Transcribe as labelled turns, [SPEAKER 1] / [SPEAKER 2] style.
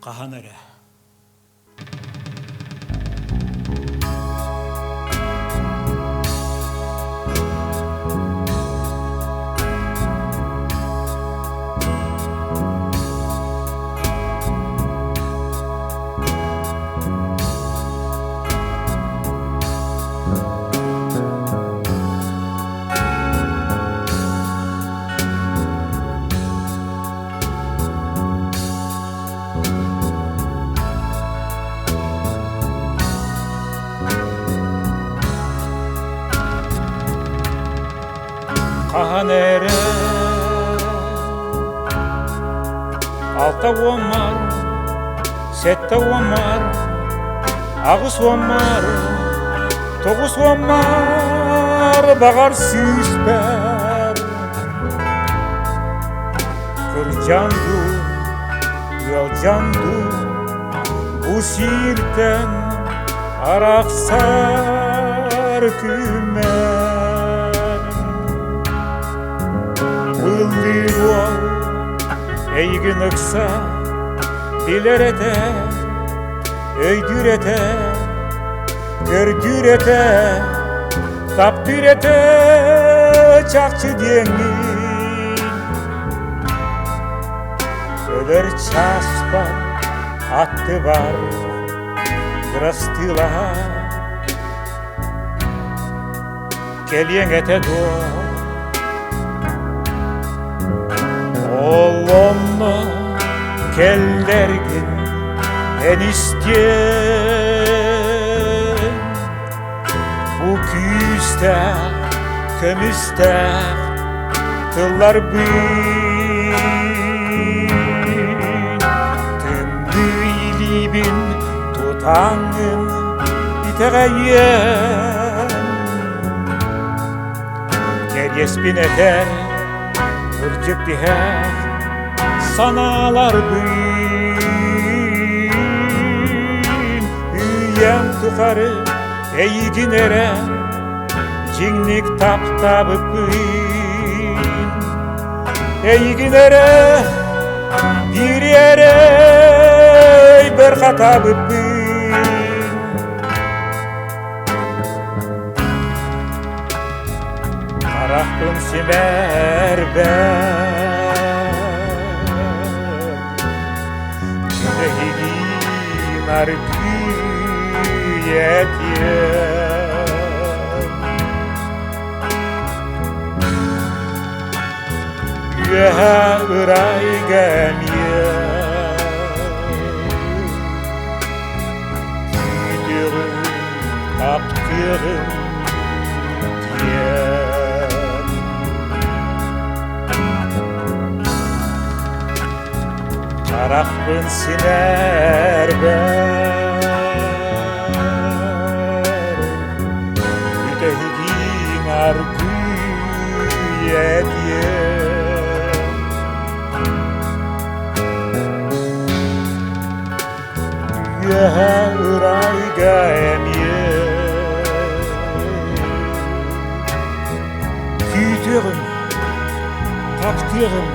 [SPEAKER 1] Хаһан эрэ Хаһан эрэ 60-мар, 70-мар, 80-мар, 90-мар баҕар сүүспэр Кырдьан дуу, ыалдьан дуу, бу сиртэн арахсар күммэр. Ыллыыр уол эйигин ыкса билэр этэ, өйдүүр этэ, көрдүүр этэ, таптыыр этэ чахчы диэҥҥин. Өлөр чааспар аттыбар бырастыылаһа кэлиэҥ этэ дуо? Ол онно кэллэргин эн истиэҥ Бу күүстээх, көмүстээх тылларбын Тымныы илиибин тутаҥҥын итэҕэйиэм Кэриэспин этэр кырдьык тиһэх санааларбын Үйэм тухары эйигин эрэ дьиҥник таптаабыппын Эйигин эрэ биири эрэ өйбөр хатаабыппын Харахпын симэрбэр Эһигин аргыый этиэм Үөһэ ырайга эмиэ Күүтүөҕүм, таптыаҕым диэн Харахпын симэрбэр Бүтэһигин аргыый этиэм Үөһэ ырайга эмиэ Күүтүөҕүм, таптыаҕым.